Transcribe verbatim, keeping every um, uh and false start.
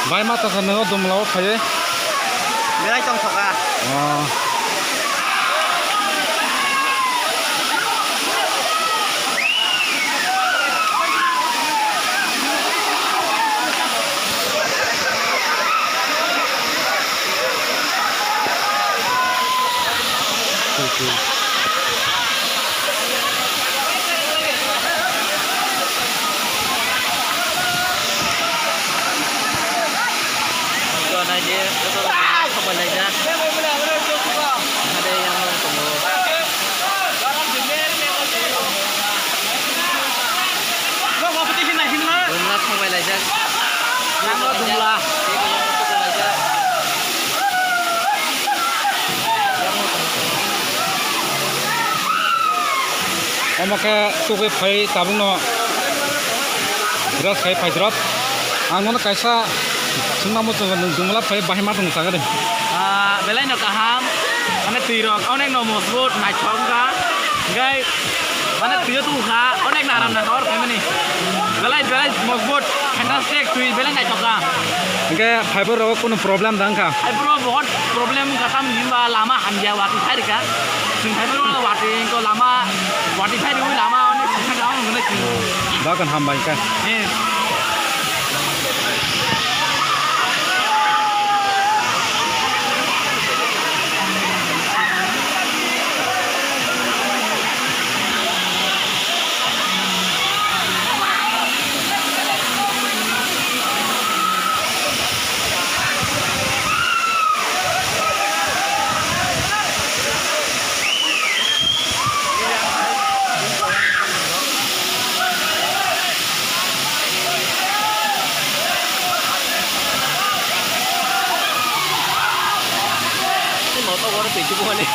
Bai ma tongkha nw dumla o phaiwi. Belai tongthokha. Oh. Naidi, joto rok sambai laijak. Hade yang tongo. Dumla sambai laijak. Yang dumla. Omo khe tubui phai tabukno dress khai phaijrop. Ang nono kaisa swngna muchungo, nwng dumla phai bahai ma tong saga de. Ah, belai no kaham, mane twi rok onek no mojbut naithok wngkha. Hingkai mane twi o tongkha, onek naram nang or phaimani. Belai, belai mojbut, fantastic, twi belai naithok kha. Hingke fiber rogo kunu problem da wngkha? Fiber rogo bahut problem wngkha, tamni hwnba lama hamya, watwi phai rwkha. Chwng fiber rogo watwi wngkha, lama watwi phai rwui lama onek sisa kaham wngkha na chwng. Bakhan hambai kha. Eh. Motor oro twi chubukani.